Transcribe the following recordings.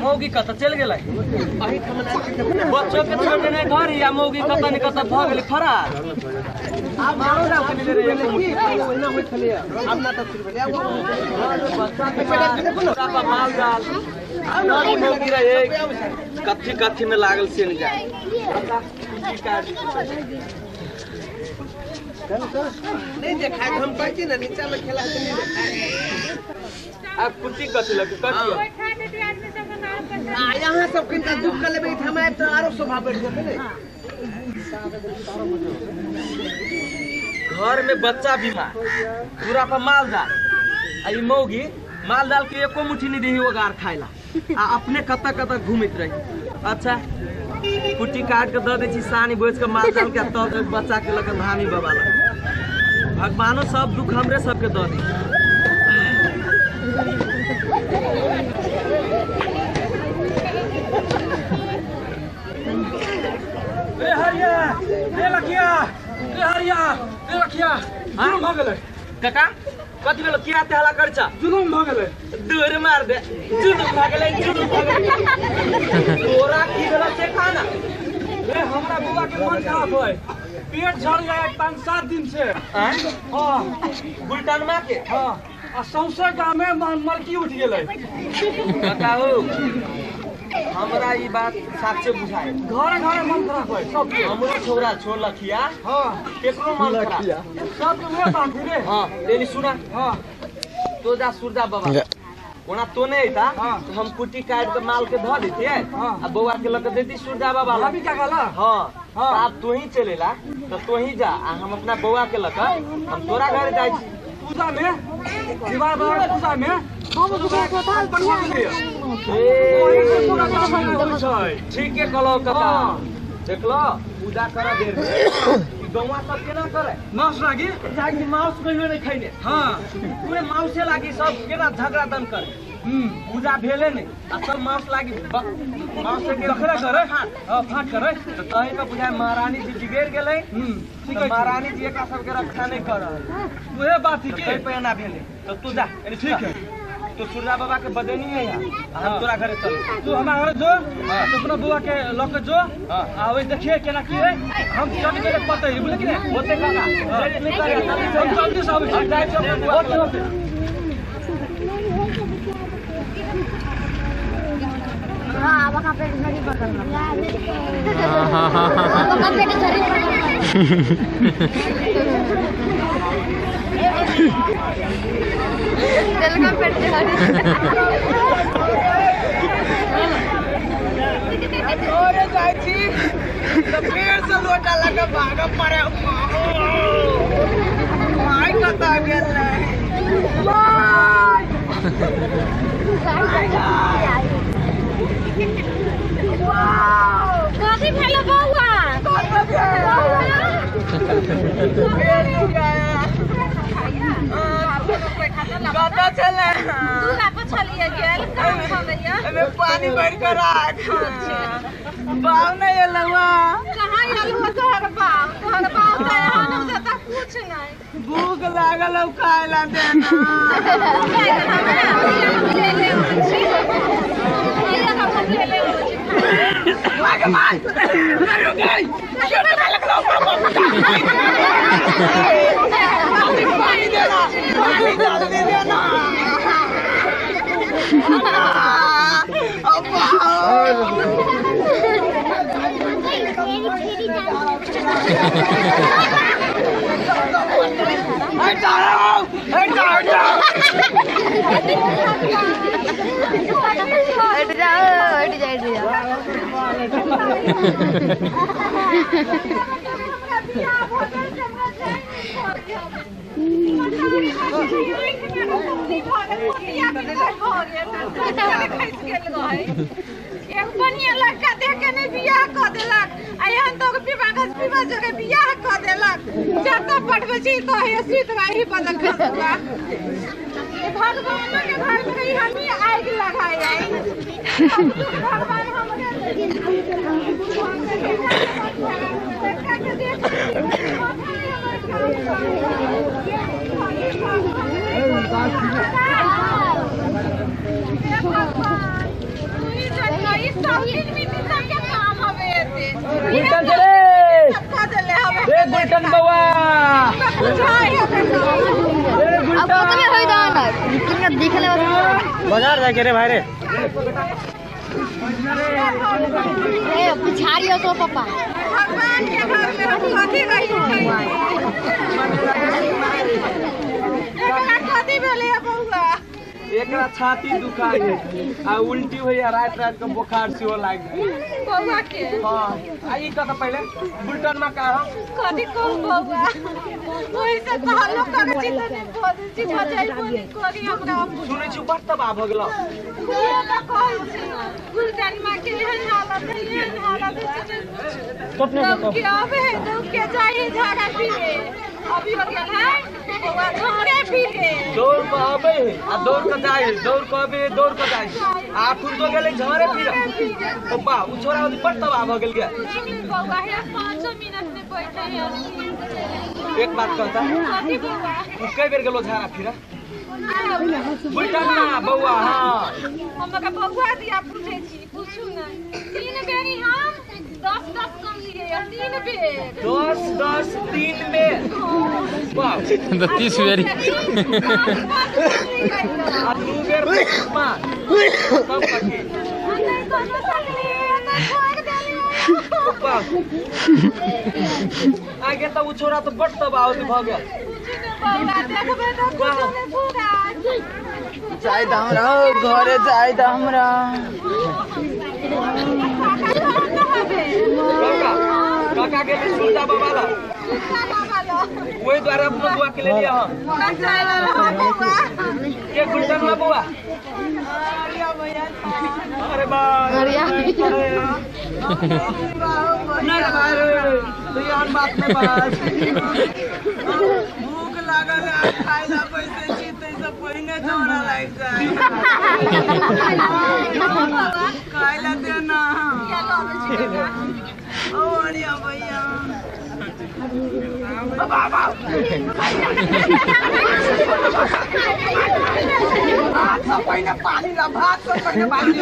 मौगी कतऽ चलि गेलै? बच्चो के छोड़ देने घर या मौगी कतऽ ने कतऽ भऽ गेलै फरार। माल जाल मौगी रहे कथी कथी में लागल से नहीं जाए। नहीं देखाय हम कहै छी ने नीचा में खेला से नहीं देखाय। अब कुट्टी कथी लगे कथी आ यहाँ सब किनका दुख कर लेबै हम आबि तऽ आरो शोभा बढ़ि जेतै ने। घर में बच्चा बीमार पूरा पर माल जाल आ ई मौगी माल जाल के एको मुट्ठी नहीं देही ओगार खाइला आ अपने कतऽ कतऽ घूमैत रही। अच्छा कुट्टी काट के दऽ दै छी सानी बोझ के माल जाल के तब बच्चा के लग धामी बाबा लग। भगवानो सब दुख हमरे सबके दऽ दी। रे हरिया रे लखिया रे हरिया रे लखिया जुलुम भऽ गेलै। काका कथी भेलो किया एते हल्ला करै छह? जुलुम भऽ गेलै। दूर मार दे जुलुम भऽ गेलै जुलुम भऽ गेलै। तोरा की भेलो से खाना? रे हमरा बौआ के मन खराब है, पेट झड़ गया 5-7 दिन से। हाँ गुलटनमा के? हाँ आ सौंसे गाँव में मरकी उठ गेलै। काका हो हमरा ई बात साचे बुझाय घरे घरे मन खराब है सब। हमरो छोरा छोड़ लखिया। हाँ केकरो मन खराब सबके उहे बात रे। हाँ लेनी सुना। हाँ तो जा सुरजा बाबा ओना तो नहीं अइता तो हम कुट्टी काट के माल के धऽ देतियै आ बौआ के लऽ के देती सुरजा बाबा लग। अभी क्या कहला? हाँ हाँ आब तू ही चलेला तो तू ही जा आ हम अपना बौआ के लऽ के हम तोरा घरे जाइ छी। पूजा में दीवार बाबा पूजा में ठीक है कहलो काका। देखलो पूजा कर देर गौवा सब केना करे माउस लागी जाकि माउस कहियो नहीं खैने। हाँ पूरे माउसे लागी सब केना झगड़ा दन करे। पूजा भेले नहीं आ सब माउस लागी माउस के झगड़ा करे। हां फाट करे तो तही के बुझाय महारानी जी बिगड़ गेलै। ठीक है महारानी जी एकरा सब के रक्षा नहीं कर रहल उहे बात है के पे एना भेले तो तू जा। ठीक है तो सुरजा बाबा के बदनी है यहाँ हम तोरा घरे चल। तू हमारा घरे जो तो अपना बुआ के लऽ के जो आ ओइ देखिए केना की है। हम चल के पता है बुझले कि नहीं होते काका नहीं करे हम जल्दी से आबै छी। ओके ओके हां अब का पेट झड़ी पकड़ना। अब का पेट झड़ी पकड़ना। दिल का पेट झड़ी। और जाइ छी त पेड़ से लोटा लगा भाग पड़े। My कतऽ गेलै? My कथी भेलो बौआ? कतऽ छलै? छलियै पानी भरि कऽ राख। बाप नहि एलौ। कहाँ एलौ तोहर बाप? तोहर बाप तऽ यहाँ नहि देता कुछ नहि। भूख लागल हौ खाय ला देना। पानी देना पानी जल्दी देना। हट जाओ हट जाओ एक बढ़िया लड़का देख के नहीं बियाह कऽ देलक आ एहन तो पीबा घस पीबा जगह बियाह कऽ देलक। जतऽ पठबै छी तो हे सुति रही बदल खसुआ। भगवान के घर में हमही आगि लगाए आई। भगवान हमरे लड़का के देख। अब खत्म होई दान कितना देखले बाजार जाके रे भाई रे ए पिछाड़ी हो तो पापा भगवान के घर में हम कथी रही एकरा कथी भेलै बौआ एकरा छाती दुखाइ है आ उल्टी होइया रात रात के बुखार सेहो लागि गेल बौआ के। हां आ ई कह पहिले बुलटन में का हम कथी कहू बौआ ओहि से कहलो करै छी त नहि बजै छी बजै बोली करी हमरा सुनै छी बड़ तबाह भ गेलौ तऽ कहै छी गुलटन माँ के एहन हालत है एहन हालत है के आबे है तो के जाई झाड़ा पीए अभी हो गेल है बौआ घरे पीए दौड़ के आबे है आ दौड़ के जाए दौड़ के आबे दौड़ के जाए आ अखन तो गेलै झरे पीए पप्पा उ छोरा ओदी बड़ तबाह भ गेल के बौआ हे 5 मिनट में बैठे है। एक बात कहता कथी बौआ उ कई बेर गेलो झाड़ा फिरा बुलटन ना बौआ। हां हम का बौआ दिया पूछै छी पूछू ना 3 बेरी हम 10 10 कम लिए 3 बेर 10 10 3 बेर वाह 30 बेरी आ 2 बेर 5 सब कथी नहीं कोनो सकली त छोड़ देलियै पप्पा आगे त उ छोरा त बड़ तबाह होती भ गेल बौआ देखबै त कुछो नै पूरा जाय द हमरा घरे जाय द हमरा काका काका के सुनता बाबा ला वही द्वारा अपनो बुआ के ले लिया हम के गुलटन में बुआ। अरे बा नहीं भाई रे तो यार बात नहीं बात भूख लागल है खाय ला पैसे छी तै से पहिने झोरा लागि जाय खाय ला देना ओ अरिया भैया बाबा भात से पहिने पानी ला भात से पहिने पानी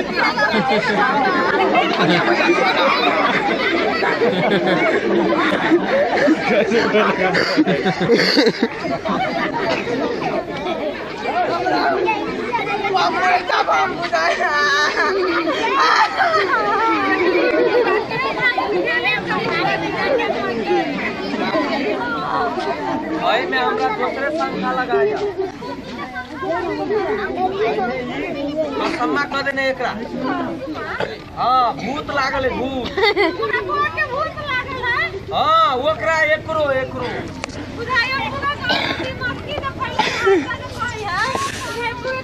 में हमरा दोसरे शंका लगाया सम्मा कह देने एकरा। हाँ भूत लागल है भूत। भूत लागल है। हाँ ओकरा एकरो एकरो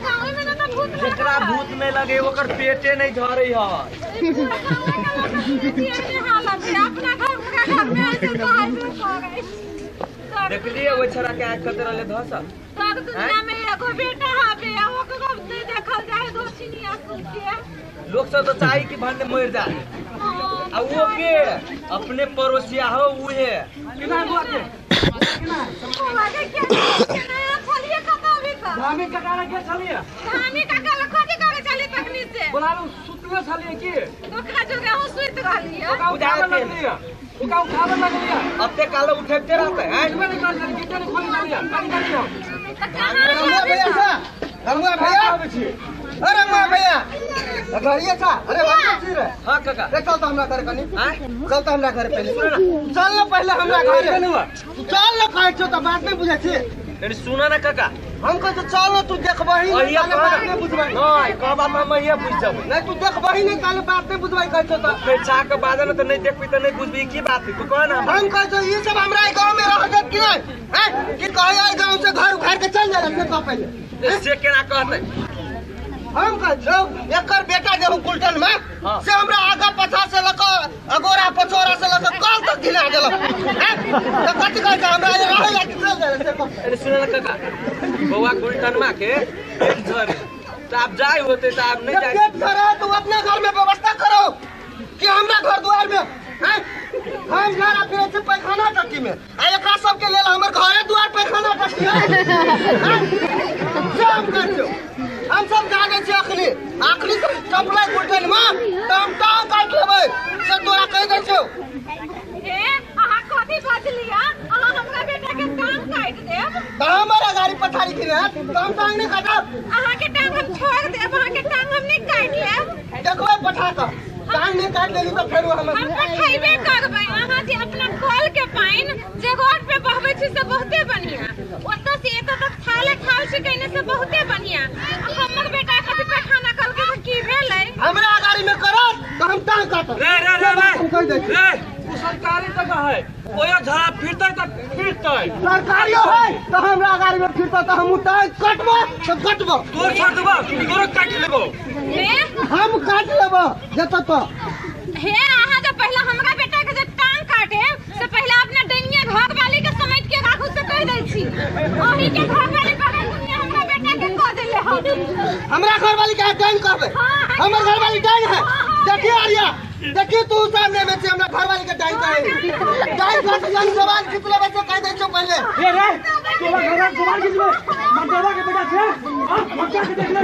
जेकरा भूत नहीं लगे ओकर पेटे नहीं झरे है। देखलिए ओइ छोरा के आँख कते रहले धसल तब दुनिया में एगो बेटा हबे आ ओकरो नहीं देखल जाए दोसिनिया कुल के लोग सब तो चाही कि भन्ने मर जाए आ वो के अपने पड़ोसिया हो उहे केना बुआ के बुआ के केना छलिए कतौ भी त धामी काका के छलिए धामी काका ल खोजी करे छलिए तखनी से बोलालू सुतले छलिए की ओकरा जोगे हम सुत रहलिए उठावे लगलिए ओका उठावे लगलिए अते काल उठेते रहते हैं नहीं कर छलिए गेटे नहीं खोले छलिए पानी डालिए रमुआ भैया सा रमुआ भैया अरे रमुआ भैया घरिए सा अरे भाई छी रे। हां काका रे चल त हमरा घर कनी चल त हमरा घर पहिले चल न पहिले हमरा घर तू चल न कहै छौ त बात नहीं बुझै छी। अरे सुन न काका हम कहै छौ चल न तू देखबही नहीं बात नहीं बुझबही नहीं कह बात हम इहे बुझ जबै नहीं तू देखबही नहीं ताले बात नहीं बुझबही कहै छौ त पैसा के बाद न त नहीं देखबी त नहीं बुझबी की बात है तू कह न हम कहै छौ ई सब हमरा गांव में रह जात कि नहीं हैं कि कहै आई गांव से घर उखाड़ के चल जा से कह पहिले से केना कहतै हम कहै छौ एकर बेटा जे कुलटन में से हमरा आगा पाछा से लक अगोरा पछोरा से लक कल तक घिना देलक हैं त कथि कहै छै हमरा रहै ला कि चल जा से कह। अरे सुन न काका बौआ कुलटनमा के पेट झरे त आप जाय होते त आप नहीं जाय पेट झरे तो अपना घर में व्यवस्था करो कि हमरा घर द्वार में हैं हम झाड़ा फिरे छी पैखाना टट्टी में आ एकरा सब के लेल हमर घरे द्वार पैखाना टट्टी है से हम कहै छौ हम सब जानै छी अखनी अखनी से चपलै कुलटन में त हम टांग काटि लेबै से तोरा कहि दै छौ। ए अहाँ कथी बजलियै अहाँ हमरा बेटा के टांग काटि त हमरा गाड़ी पठारी की रे त हम टांग नहीं काटब। अहाँ के टांग हम छोड़ देब, अहाँ के टांग हम नहीं काट लेब। देखबै पठा क टांग नहीं काट लेली त फेर हम पठैबे करबै। अहाँ जे अपना कल के पानि जे रोड पे बहबै छी से बहुते बढ़िया, ओतऽ से एतऽ तक थाले थाल छै कइने से बहुते बढ़िया। हमर बेटा खातिर पैखाना कल के की भेलै? हमरा गाड़ी में करत त हम टांग काटब। रे रे रे रे उ सरकारी जगह है, ओया झड़ा फिरतै त फिरतै। सरकारियो है त हमरा गाड़ी में फिरतै त हम टांग काटबो त काटबो। तोर छोड़ देबो, तोरो काट लेबो। हे हम काट लेबो जतऽ तो। हे अहाँ जे पहला हमरा बेटा के जे टांग काटे से पहला अपना डैनिया घर वाली के समेट के राखू से कह दै छी। ओही के घर वाली पकड़ दुनिया हमरा बेटा के कह देले हन। हमरा घर वाली के डाइन कहबै? हमर घर वाली डाइन है। देखिए आर्या, देखिए तू सामने में छे हमरा घर वाली के डाइन कहे। डाइन कह जन जवान खींच लेबै से कह दै छौ पहले। रे रे तोरा घर जवान खींचबे मर्दावा के बेटा छे। हां मक्का के देख ले।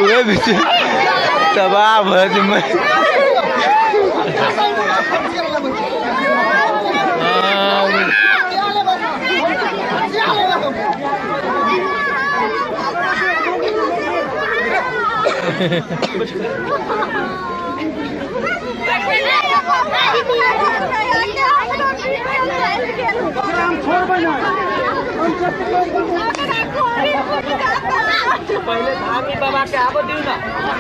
वे बीच तबाह भज में। पहले धामी बाबा के आबो दिउ ना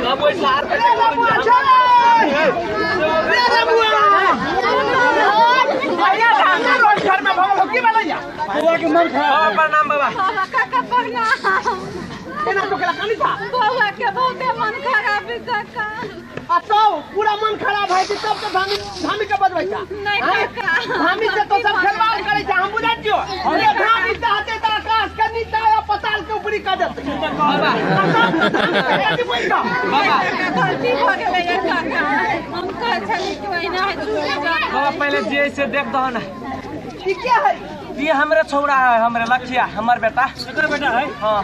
तब ओइ सार के घर में भगल हो की भेलैया? बौआ के मन खराब। प्रणाम बाबा। काका प्रणाम। केना टोकला कानी था? बौआ के बहुते मन खराब है काका। आ तो पूरा मन खराब है कि तब तो धामी धामी के बजबै छा? नहीं काका, धामी से तो सब खिलवाड़ करै छा, हम बुझै छियो। अरे धामी चाहते त आकाश के नीचा या पताल के ऊपरी कर देते। बाबा बाबा गलती भ गेलै काका, हम कहै छली कि ओहिना है चुप जा। बाबा पहले जे से देख दह ना। ई क्या है? ये हमरे छोरा है, हमरे लखिया, हमर बेटा। एकर बेटा है? हां।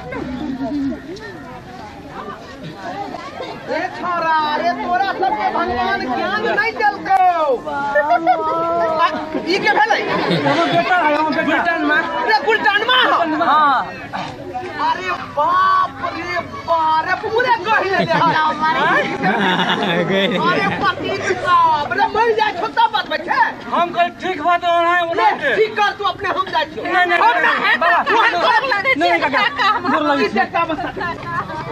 रे छोरा, रे तोरा सबके भगवान ज्ञान नहीं देलकौ। ई के भेलै? हमर बेटा है, हमर बेटा। गुलटन मां। रे गुलटन मां। हां। अरे बाप रे बाप रे, पूरे कहि ले अरे पति साहब रे मर जाय छौ तब बतबै छै। हम कह ठीक बात ओना ओना के ठीक कर तू अपने, हम जाय छियौ। नहीं नहीं बाबा नहीं काका, हम ई देखता बस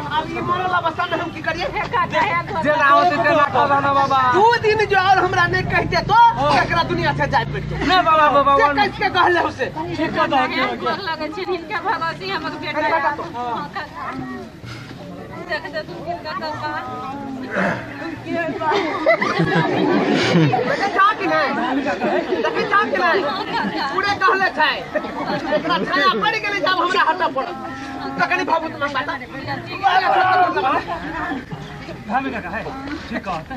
अब ई मरल अवस्था में हम की करिए? जे ना होते ते ना कहला ना बाबा। दू दिन जो और हमरा नहीं कहते तो एकरा दुनिया से जाय पड़तै। नहीं बाबा बाबा से कस के कहले उसे ठीक कर दो। गोर लगै छै हिनका भगवती हमर बेटा। हां काका देख दे तू हिनका काका देखे छा कि नहीं? देखे छा कि नहीं? पूरे कहले छै एकरा छाया पड़ि गेलै, जब हमरा हटऽ पड़त तखनी भाबू तुम बात। धामी काका है ठीक कहते।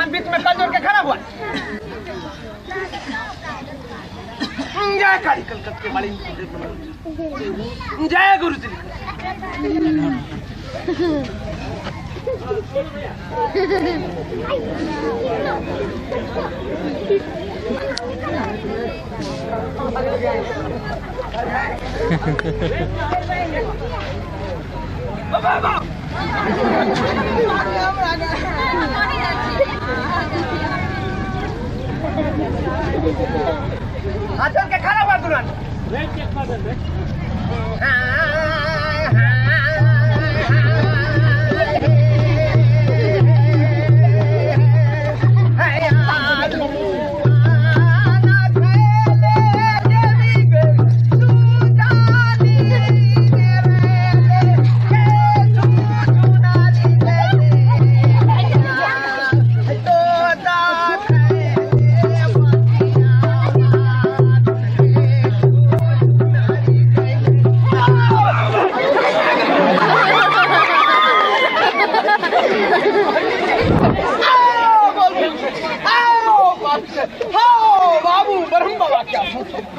हम बीच में कल जोड़ के खड़ा हुआ। जय काली कलकत्ते वाली, जय गुरु जी। हाथ के खड़ा हुआ तुरंत।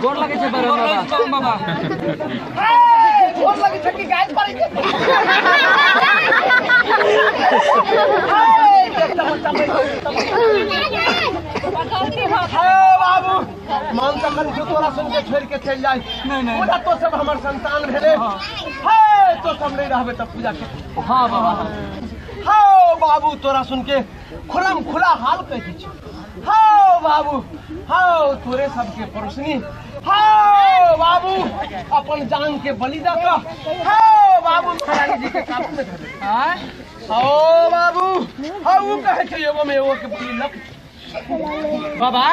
गोर लगै छै बड़ा बाबा। ए गोर लगै छै कि गाय पड़ै छै? हे बाबू मन तखन जो तोरा सुन के छोड़ के चल जाए। नहीं पूजा तो सब हमर संतान भेले। हे तो सब नहीं रहबे तब पूजा के। हां बाबा। हां बाबू तोरा सुन के खुलम खुला हाल कह दै छी। हां बाबू हां तोरे सबके पड़ोसनी। हां बाबू अपन जान के बलि द के हां बाबू महारानी जी के काबू में धर दे। हां हां बाबू हां उ कहै छै एगो में एगो के बलि लक। बाबा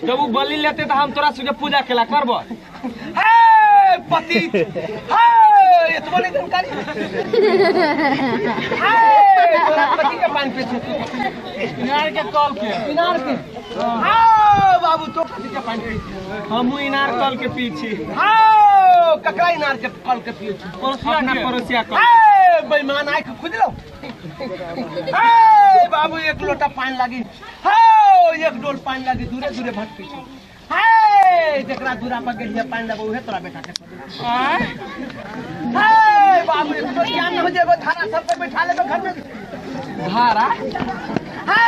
जब उ बलि लेते त हम तोरा सुके पूजा केला करबो। हे पति हे एतबो नहीं जानकारी। हे तोरा पति के पानी पी छै इनार के कल के। इनार के। हां बाबू तो पति के पानी पी। हमहु इनार कल के पी छी। हां ककरा इनार के कल के पी छी? अपना पड़ोसिया कल। हे बेईमान आंख खुजलो। हे बाबू एक लोटा पानी लागी। हां एक डोल पानी लागी दूरे दूरे भटकी छी। हे जकरा दूरा पर गेलिए पानी लेबो उहे तोरा बेटा के। आय हे बाबू एक तो ज्ञान न हो जेबो धारा सब पे बैठा लेबो घर में। धारा? हे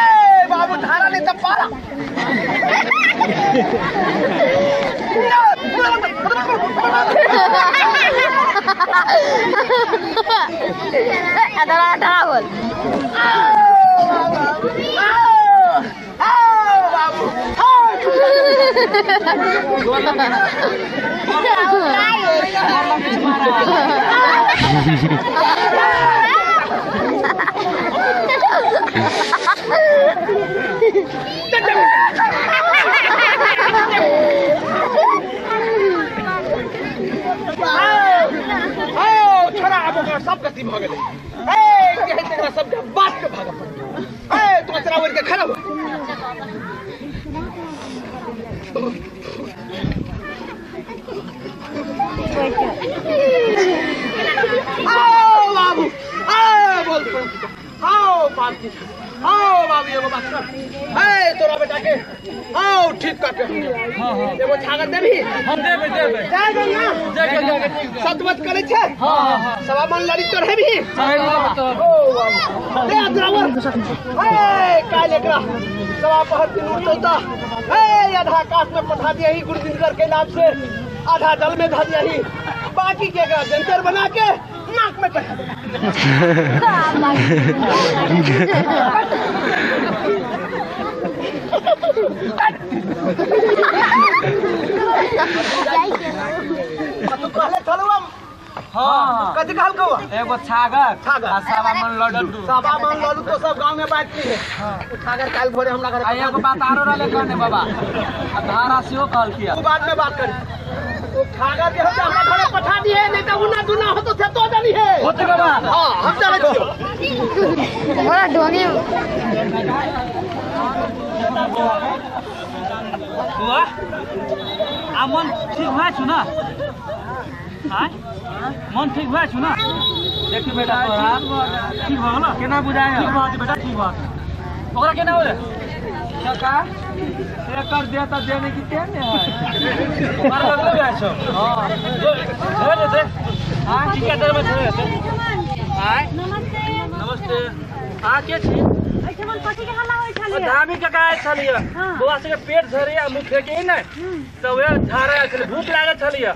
बाबू धारा नहीं त पारा। अदरा अदरा बोल। बाबू छोरा आब ओकरा सब गति भऽ गेलै। ए कहै छै एकरा सबके बात के भागऽ पड़तै। ए तू अचरा ओढ़ि के खड़ा हो। आओ बाबू आओ बोल आओ बाप आओ बाबू एगो बात कर। ए तोरा बेटा के आओ ठीक कर के। हां हां एगो छागर देबी? हम देबे देबे। जय गंगा जय गंगा। सतवत करै छै? हां हां सवा मन लड़ी चढ़ेबी? ओ बाबू दे अजरावर। ए काल एकरा सवा पहर दिन उठतौ त ए आधा आकाश में पठा दिया ही गुरुदिनकर के नाम से, आधा जल में धर दिया ही, बाकी के एकरा जंतर बना के नाक में चढ़ा दे। तू कहले छलौ? हां कथि कहल कौआ? एगो छागर आ सवा मन लड्डू। सवा मन लड्डू तो सब गांव में बांटती है। हां छागर काल भोरे हमरा घर। आ एगो बात आरो रहले कहने बाबा, आ धारा सेहो कहल किया। तू बाद में बात करी। ओ छागर जे होते हमरा घरे पठा दिए, नहीं त उना दुना हो तो से तो जानी है। होते बाबा। हां हम चलै छियो। बड़ा ढोंगी बुआ आ मन ठीक भए छु ना? आय मन ठीक भए छु ना? देखी बेटा तोरा ठीक भऽ गेल? केना बुझाय? ठीक भऽ बेटा ठीक भऽ। ओकरा केना होले? काका एकर दे त देने की तेन ने है। मार लगलो भए छौ। हां हो जेतै। हां टीका देबै छै। आय नमस्ते। नमस्ते। आ के छी? एहिठाम कथी के हल्ला होइ छलियै? धामी काका आयल छलियै। बौआ सबके पेट झरैया मुँह फेके ने तऽ वएह झाड़ा आयल छलै, भूख लागल छलियै।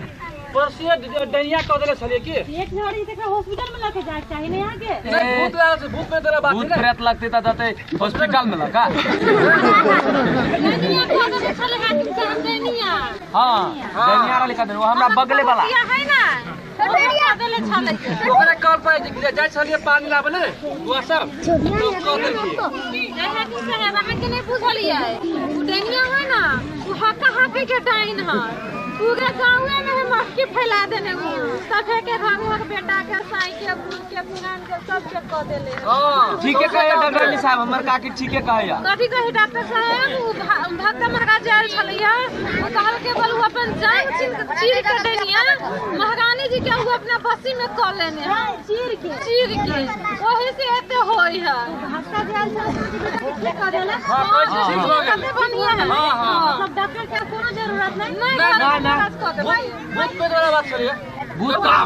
परसुए डनिया कऽ देले छलियै की? पेट झड़ी त हॉस्पिटल में लके जाय चाही ने यहाँ के? नहीं भूख लागल छै, भूख में तोरा बात भूत प्रेत लगते त जते हॉस्पिटल में लगा। डनिया कऽ देले छलै हाकिम साहब डनिया। हां डनिया वाला लिखा दे वो हमरा बगले वाला है ना। ओकरा कल पर जाइ छलियै पानी लाबे ले बुआ सब कऽ देलखिन। हाकिम साहब अहाँके नहि बुझलियै, उ डनिया है ना उ हक्का हक्की के डाइन है, पूरा गाँवे में है मक्खी फैला देने, उ सभे के घर बेटा के साई के बूढ़ के पुरान के सबके कऽ देले। हां ठीके कहे डॉक्टर साहब, हमर काकी ठीके कहैया। कथी कहे डॉक्टर साहब? उ भक्त मरगा जायल छलैया, उ कहलके बोल उ अपन जान चीर के डनिया महारानी जी के उ अपना बसी में कऽ लेने है, चीर के ओही से एते होई है। भक्त जायल छलै। ठीक कर देला। हां ठीक भ गेल। बढ़िया है। हां हां सब डॉक्टर के कोनो जरूरत नहीं। नहीं ना भूत प्रेत वाला बात करिए। भूत का हां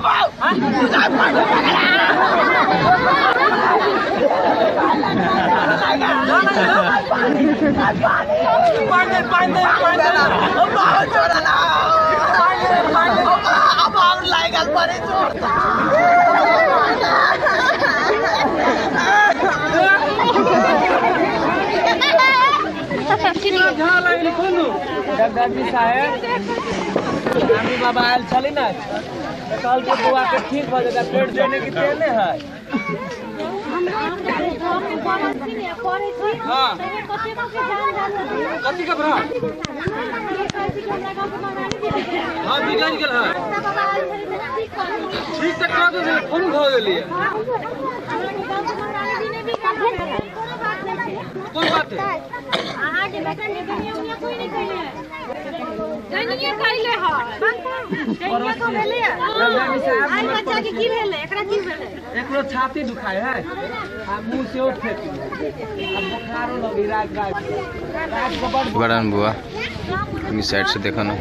पानी पानी पानी अब छोड़ला पानी पानी अब और लागल परे छोड़ता। डॉक्टर जी साहेब रानी बाबा आयल छली ना त कहल के बौआ के ठीक भ जेतै पेट देने की तेने है। हां कथी के भ्रम? हां बिगड़ गेल है। ठीक त कह दे फोन भ गेलिए। कोन बात है? अहाँ के बेटा ने दुनिया उनिया कोई नहीं कइले है। दुनिया कइले है। दुनिया को भेले है। आई बच्चा के की भेले? एकरा की भेले? एकरो छाती दुखाय है आ मुंह से उठ फेंकी आ बुखारो लगी रात रात रात को बड़ बड़न बुआ इस साइड से देखो ना।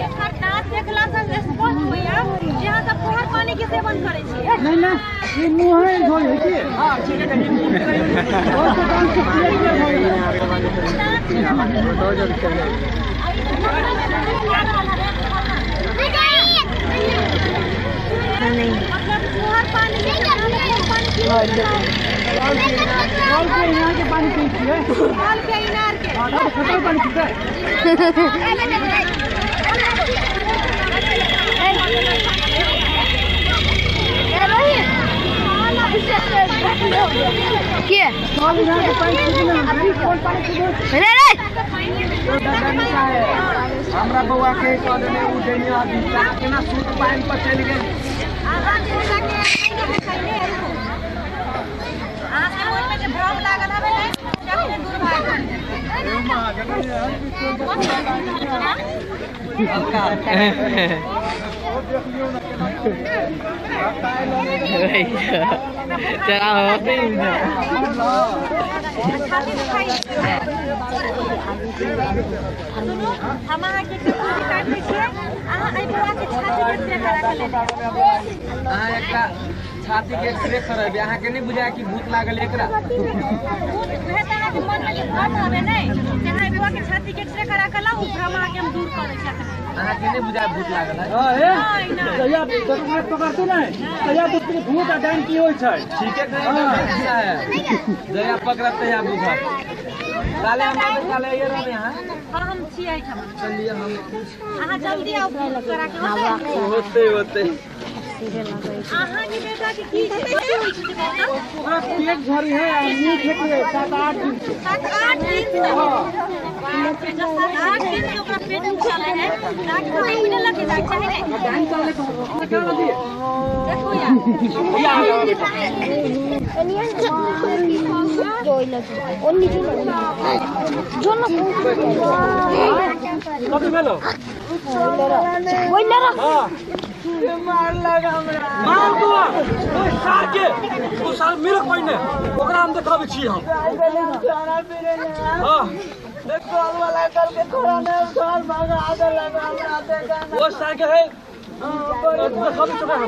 एकर दांत देखला से स्पष्ट होइया जे अहाँ सब तोहर पानी के सेवन करै छी। नहीं ना ई मुंह है धोइ है की। हां ठीक है और तो दांत के क्लियर धोइ है। मतलब तोहर पानी के पानी कल के इनार के पानी पी छियै। कल के इनार के हां तो खतर पानी पीते। के कल इनार के पानी पीते ना कौन पानी पीते? रे रे हमरा बौआ के कह देने उ देनिया अभी केना सूत पानी पर चलि गेल। अहाँ के अहाँ के मन में जे भ्रम लागल हवे ने तखने दूर भाग। चला होते ही ना। सुनू हम अहाँ के कुर्सी काटि दै छियै। अहाँ एहि बौआ के छाती के एक्सरे करा के लेबै। अहाँ एकटा छाती के एक्सरे करेबै। अहाँ के नहीं बुझाय कि भूत लागल एकरा? भूत भेट अहाँ के मन में जे भ्रम हवे नै से अहाँ एहि बौआ के छाती के एक्सरे करा के लाउ, भ्रम अहाँ के हम दूर करै छी। अहाँ के नहीं बुझाय भूत लागल है? हां हे तैया तोरा पकड़तू नै तैया बुझतै भूत आ डाइन की होय छै। ठीके कहै जया पकड़त तैया बुझत। काले हम आबै काले ये रहबै यहाँ। हां हम छियै एहिठाम। चलिए हम अहाँ जल्दी आउ करा के होतै होतै होतै। अहाँ के बेटा के की छै? कथी होइ छै बेटा? ओकरा पेट झरी है आ मुंह फेंके 7-8 दिन से। 7-8 दिन से? 7-8 दिन से ओकरा पेट चले है। डॉक्टर नहीं लगे जाय चाहे ने। डाइन चले के क्या लगी? देखो यार। कथी भेलो? हां मार लगा हमरा। मार तू ओइ सार के ओ सार मिलक पहिने ओकरा हम देखाबै छी हम। हां कॉल वाला कल के थोड़ा ने घर भागा आदर लगा हमरा देखा ओ सार के है देखाबै छी हम।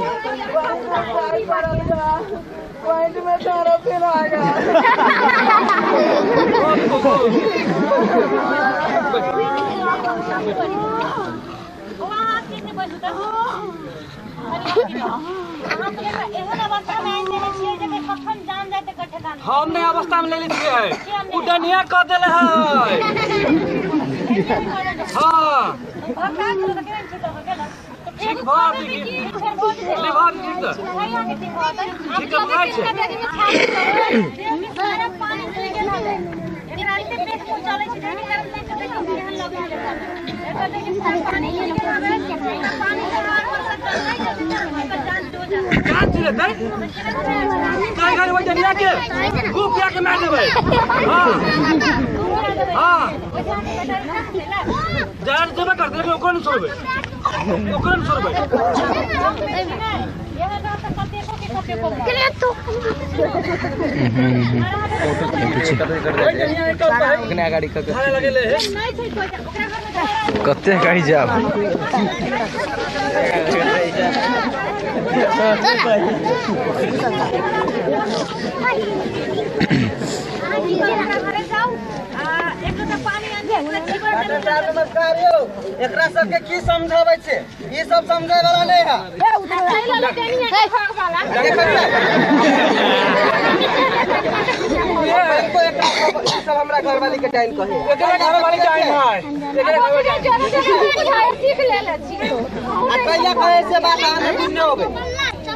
पॉइंट में तारा फिर आ गया। हम नहीं अवस्था में ले छियै उ डनिया कह देले है। हां ठीक भ ले भ ठीक त ठीक त छै। जान चले तै घर ओइ डनिया के खूब पिया के मार देबै। हां हां जान देबे करतै लेकिन ओकरा नहि छोड़बै, ओकरा नहि छोड़बै। कते गाड़ी जाब नमस्कार यौ, एकरा सबके की समझाबै छै? ई सब समझै वाला नहीं है। सब हमरा घरवाली के टाइम कहे, एकरा घरवाली टाइम है, आ कैला कहे से बात अहाँ बुझने होबै।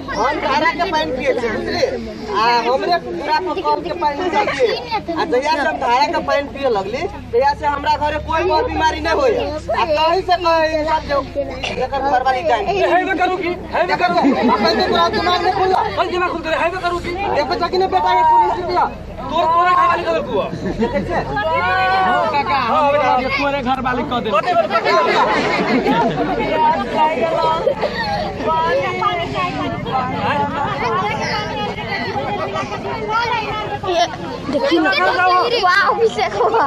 हम धारा के पानी पिए छे बुझलिए, आ हमरे पूरा पर कल के पानी पिए, आ जहिया से हम धारा के पानी पिए लगली तहिया से हमरा घरे कोई बर बीमारी नहीं होय। आ कहीं से कहे सब जो एकर घरवाली टाइम हेबे करू की हेबे करू, अपन के तोरा दिमाग नहीं खुलला, कल दिमाग खुल करे हेबे करू की देखो जाकि ने बेटा के कोन स्थिति है तोर तोरे घरवाली कदर कुआ देखै छे। हां काका, हां तोरे घरवाली क दे। देखी ना वाह अभिषेक होगा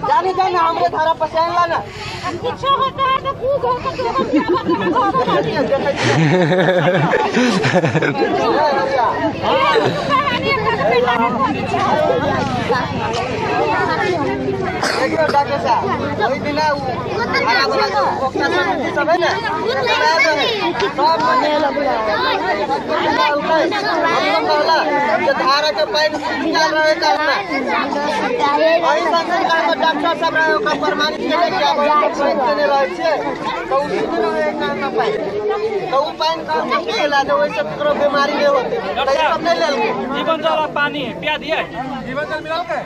जाने जाने हमरे धारा पसंद ला ना कुछ होता है तो कूक होता तो देखियो डॉक्टर साहब, ओहि दिना उ सब है ना सब धारा के पानी निकाल रहे करना वही संस्कार में डॉक्टर सब रहे ओकरा प्रमाणित के के रहे छे तो उ रहे काम पानी तो उ पानी काम पिला दे ओइ से ककरो बीमारी नहीं होते। तो ये सब नहीं लेलके जीवन जल पानी है पिया दिए जीवन जल मिलाल के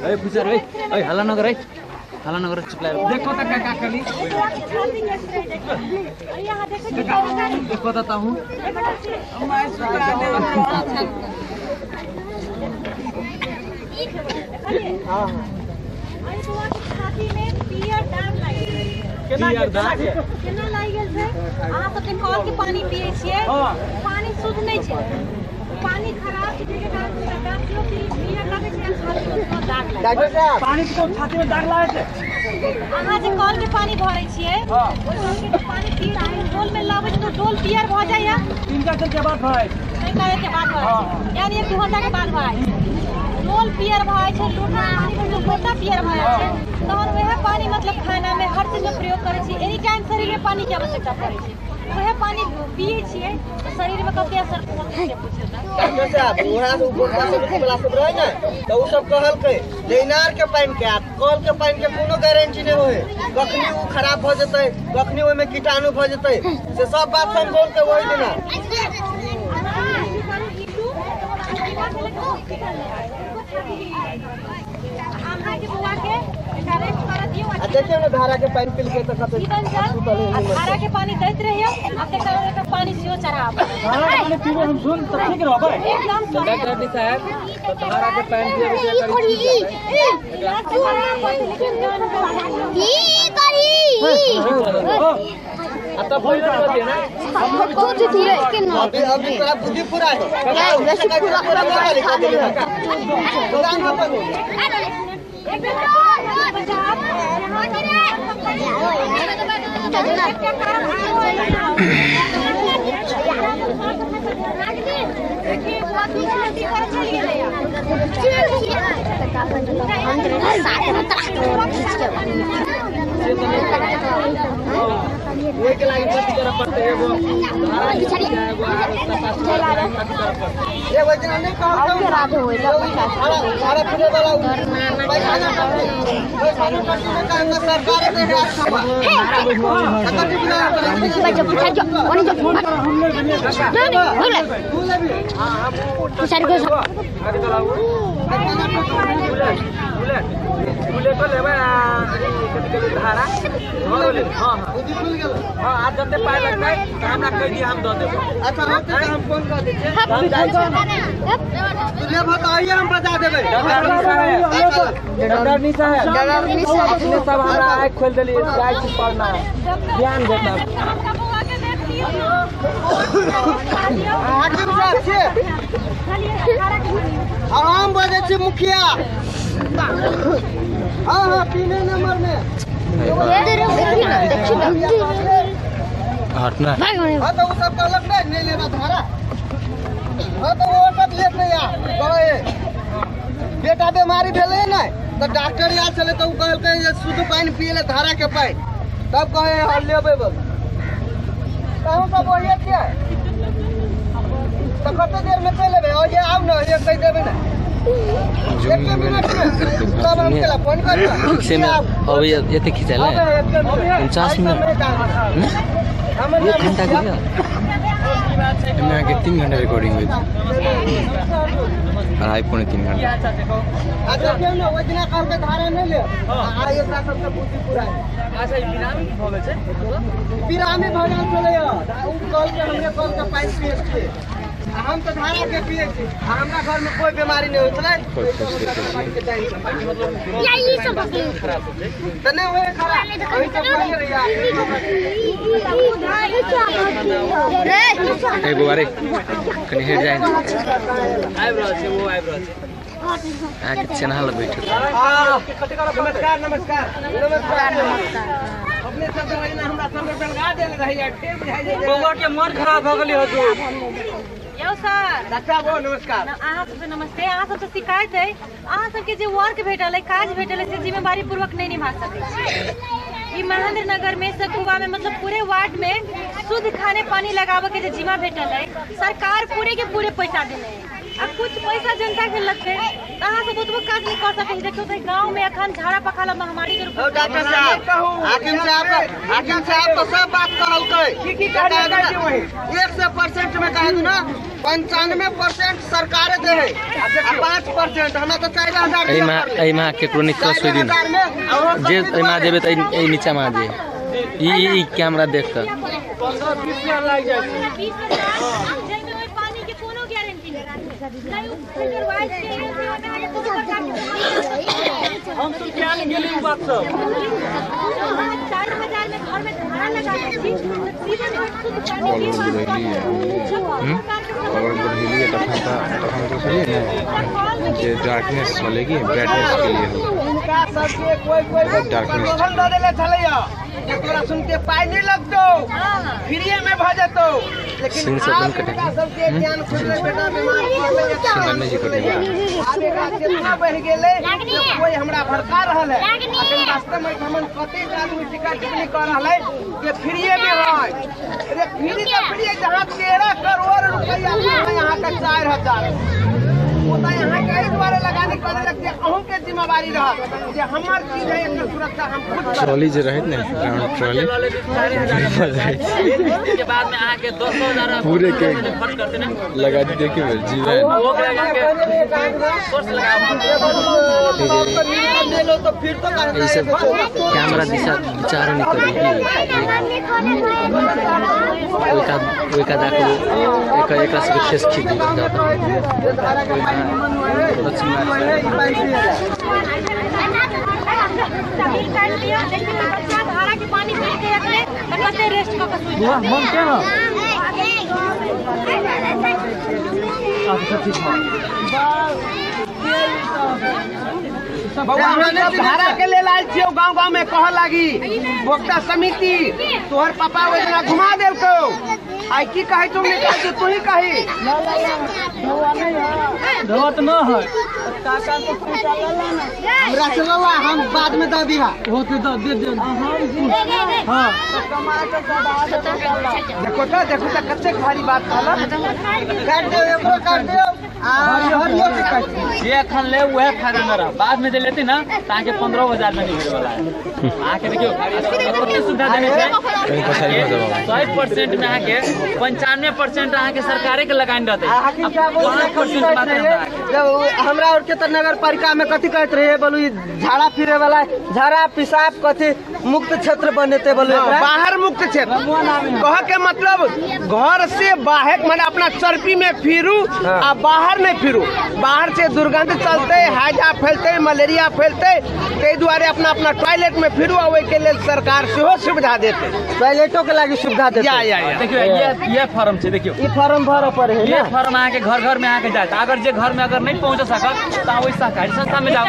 ए पुछर ए ए हल्ला न करे, हल्ला न करे, चुप लाग। देखो त काका कनी देखो त ताहू हां छाती में पियर दाग लागि गेल। केना दाग केना लागि गेल छै? अहाँ सब जे कल के पानी पिए छियै पानी शुद्ध नहीं छै, पानी खराब छै, जेके कारण डॉक्टर पियर लागै छै, छाती में दाग लागि। डॉक्टर साहब पानी के छाती में दाग लागै छै। अहाँ जे कल के पानी भरै छियै ओइ कल के पानी पिए छियै डोल में लाबै छै तो डोल पियर भ जाइया। 3-4 दिन के बाद भरै छै, 3-4 दिन के बाद भरै छै, यानी 1 घंटा के बाद भरै छै। डोल पियर भऽ जाइ छै, लोटा पानी भरै छै लोटा पियर भऽ जाइ छै, तहन वएह पानी मतलब खाना में हर चीज में प्रयोग करै छी। एनी टाइम शरीर में पानी के आवश्यकता पड़ै छै, वएह पानी पिए छियै तऽ शरीर में कते असर पड़ै छै पूछियौ तऽ। डॉक्टर साहब वहाँ से उपभोक्ता समिति वाला सब रहे ना तो उ सब कहलकै जे इनार के पानी के आ कल के पानी के कोनो गारंटी नहीं होय, कखनी उ खराब भ जेतै, कखनी ओय में कीटाणु भ जेतै, से सब बात समझौलकै ओहि दिना। देखियौ ने धारा के पानी पी के धारा के पानी दैत रहियौ आ तेकर एकर पानी सेहो चढ़ाब। धारा के पानी पीबो हम सुन त ठीक रहबै एकदम। डॉक्टर साहब तो धारा के पानी पीबे ई करी आ तब होई रहत ना अभी अभी तोरा बुद्धि पूरा है, पूरा पूरा ओहि के लागि कथि करऽ पड़तै? एगो ए ओहि दिना नहीं कहलकै धारा पीने वाला पैखाना पैखाना टट्टी में कहलकै सरकार के बुलेटो लेबै आ के धारा झरो ले। हां हां बुद्धि खुल गेल। हां आज जते पाइ लगतै त हमरा कहि दिय, हम द देबै। अच्छा हम तऽ हम फोन कर दै छियै। हम जाइ छी। तू लेबह तऽ आइए हम बजा देबै। डॉक्टरनी साहब, अपने सब हमरा आँखि खोलि देलियै, जाइ छी प्रणाम, ध्यान देता। हाकिम साहब छियै? हम बजै छी मुखिया। हाँ हाँ 3 नंबर में। हटना। हाँ तो वो सब कहलक नहीं नहीं लेना धारा। हाँ तो वो सब लेत नहीं यार। कहे बेटा बीमारी भेलै ने तो डॉक्टर याद छलै तो उ कहलकै जे शुद्ध पानि पिए ले धारा के पानि, तब कहे हम लेबै बोल। तहु सब ओहिए छियै तो कते देर में चलि एबै? ओहिए आउ ने, ओहिए कहि देबै ने। एक मिनट में तब हम केला फोन करियो। से में अभी एते खिचाइल है 49 मिनट, एक घंटा के एमे आके 3 घंटा रिकॉर्डिंग हुई, 2.5 3 घंटा। अच्छा देखियौ ने, ओहि दिना कहलकै धारा नहि ले, आ एकरा सबके बुद्धि पूरा। अच्छा ई बिरामी भऽ गेल छै? बिरामी भऽ गेल छलैया। उ कहलकै हमरे कहलकै पानि पियै छियै, आ हम तऽ धारा के पियै छी, आ हमरा घर में कोई बीमारी नहि होइ छलै। तऽ नहि होइ खराब, ओहि सब कहने रहियै। ए बौआ रे कनि हटि जाइ, आबि रहल छै, ओ आबि रहल छै। अहाँके चेन्हा लग बैठल। नमस्कार नमस्कार नमस्कार। अपने सब तऽ हमरा सबके बेलगा देल रहैया, फेर बुझाइ छै बौआ के मन खराब भऽ गेलै हजूर। यौ सर। डॉक्टर बाबू नमस्कार। अहाँ सबसे नमस्ते। अहाँ सबसे शिकायत है, अहाँ सबके जे वर्क भेटल है, काज भेटल है, से जिम्मेदारी पूर्वक नहीं निभा सकै छी। ई महेंद्र नगर में सखुआ में मतलब पूरे वार्ड में शुद्ध खाने पानी लगावे के जे जिम्मा भेटल है, सरकार पूरे के पूरे पैसा देने है। अब कुछ पैसा जनता के लगते तो अहाँ सब ओतबो काज नहीं कर सकै छी। देखियौ तऽ गाँव में अखन झाड़ा पखाला महामारी के रूप। डॉक्टर साहब, हाकिम साहब, हाकिम साहब तो सब बात कहलकै। 100% में कहे दू ना 95% सरकारे दे है, 5% हमरा तो 4000। एहिमे केकरो नहीं क्रॉस होइ दिन जे एहिमे जेबै तऽ एहि नीचा मे जे ई ई कैमरा देख कऽ 15-20 हजार लागि जाइ छै। जाहिमे ओहि पानी के कोनो गारंटी नहीं, नहीं फिल्टर वाइज के हम तो क्या गेली उ बात सब। 4000 में घर में धारा लगा दै छी, जीवन भर शुद्ध पानी के कवर बढ़ेली तखन तो सही है ने जे डार्कनेस छलै कि ब्राइटनेस के लिए हो। इनका सबके कोई कोई डार्कनेस दऽ देले छलैया जे तोरा सुन के पाइ नहीं लगतौ, फ्रीए में भऽ जेतौ। लेकिन आब इनका सबके ज्ञान खुजलै, बेटा बीमार पड़लै, नहीं कटेगा। आब एकरा केतना बढ़ि गेलै जे कोई हमरा भड़का रहल है। अखन वास्तव में हमन कतेक आदमी टिका टिप्पणी कऽ रहल है जे फ्रीए में है। अरे फ्री तऽ फ्री, जहाँ 13 करोड़ रुपया यहाँ के 4000 ओतऽ यहाँ के एहि दुआरे लगानी करे लग जे अहूँ के जिम्मेवारी रहत जे हमर चीज है, एकर सुरक्षा हम खुद करब। ट्रॉली जे रहत ने, ग्राउंड ट्रॉली के बाद में अहाँ के 10,000 पूरे के खर्च करते ने लगा दी। देखिए जीवन ई सब कैमरा दिशा विचार नहीं करी। ओइका जाके एक एकरा सबके फेस खींच दी। धारा के पानी पी के अखने कते रेस्ट कऽ के सुति मन केना अच्छा ठीक है। बौआ हम सब धारा के लेल आयल छियौ, गाँव गाँव में कह लागी भोक्ता समिति तोहर पापा ओहि दिना घुमा देलकौ। आई की कहै तुम नहीं कहै तू ही कही। धोत न है हमरा से लला, हम बाद में दऽ दिहा। होते दे दे। हां देखो तो देखो तो कतेक भारी बात कहलक। काट दे, एकरो काट दे। आ हरियो के काटि जे एखन ले वएह फायदा में रह, बाद में जे लेते ना त अहाँके 15,000 में नहीं होय वाला है। अहाँके देखियौ कते सुविधा देने छै, 100% में अहाँके 95% अहाँके सरकारे के लगान रहतै। 5% मात्र जब हमरा और के त नगर पालिका में कथि कहैत रहे बोलू झाड़ा फिरे वाला झाड़ा पिसाब कथि मुक्त क्षेत्र बनेते बोलू, बाहर मुक्त क्षेत्र कह के मतलब घर से बाहर माने अपना चरपी में फिरू आ बाहर नहीं फिरू, बाहर से दुर्गंध चलते हैजा फैलते मलेरिया फैलते, ताहि दुआरे अपना अपना टॉयलेट में फिरू आ ओहि के लेल सरकार सेहो सुविधा देते, टॉयलेटो के लागी सुविधा देते। या या या देखियो ये फॉर्म छै, देखियो ई फॉर्म भरऽ पड़े है ये फॉर्म अहाँ के घर घर में अहाँ के जात, अगर जे घर में अगर नहीं पहुंच सकत त ओहि सहकारी संस्था में जाओ,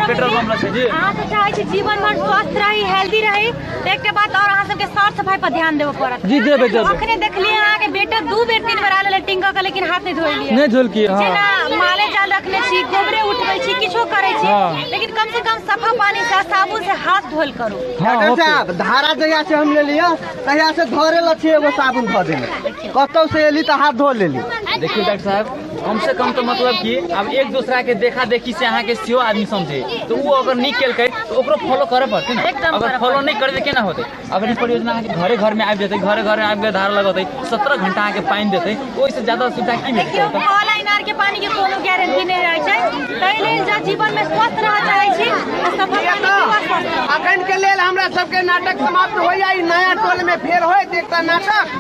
पेट्रोल पंप छै जी। अहाँ सब चाहै छी जीवन भर स्वस्थ रही हेल्दी रही त एकटा बात और अहाँ सबके साफ सफाई पर ध्यान देबऽ पड़त। जी देबै देबै। अखने देखलियै अहाँ के बेटा 2 बेर 3 बेर आयल टिंग के लेकिन हाथ नहीं धोइलियै, नहीं धोलकी। हां जेना माले जाल रखने छी, गोबरे उठबै छी, किछो करै छी, लेकिन कम से कम सफा पानी से साबुन से हाथ धोल करू। डॉक्टर साहब धारा जहिया से हम लेलियै तहिया से धरे ल छी एगो साबुन धऽ देने, कतौ से एली त हाथ धो लेली। देखियौ डॉक्टर साहब कम से कम तो मतलब कि अब एक दूसरा के देखा देखी से अहाँ के सेहो आदमी समझे, तो वो अगर नहीं केलकै तो ओकरो फॉलो करे पड़तै ना, अगर फॉलो नहीं करबै केना होतै। अगर ई परियोजना अहाँ के घरे घर में आबि जेतै, घरे घरे आबि के धार लगतै, 17 घंटा अहाँ के पानि देतै, ओहिसे ज्यादा सुविधा की भेटतै? देखियौ कल इनार के पानी के कोनो गारंटी नहीं रहै छै, ताहि लेल जँ जीवन में स्वस्थ रह चाहै छी त सफा पानी पीबऽ स्वस्थ। अखन के लेल हमरा सबके नाटक समाप्त होइया, ई नया टोल में फेर होइत एकटा नाटक।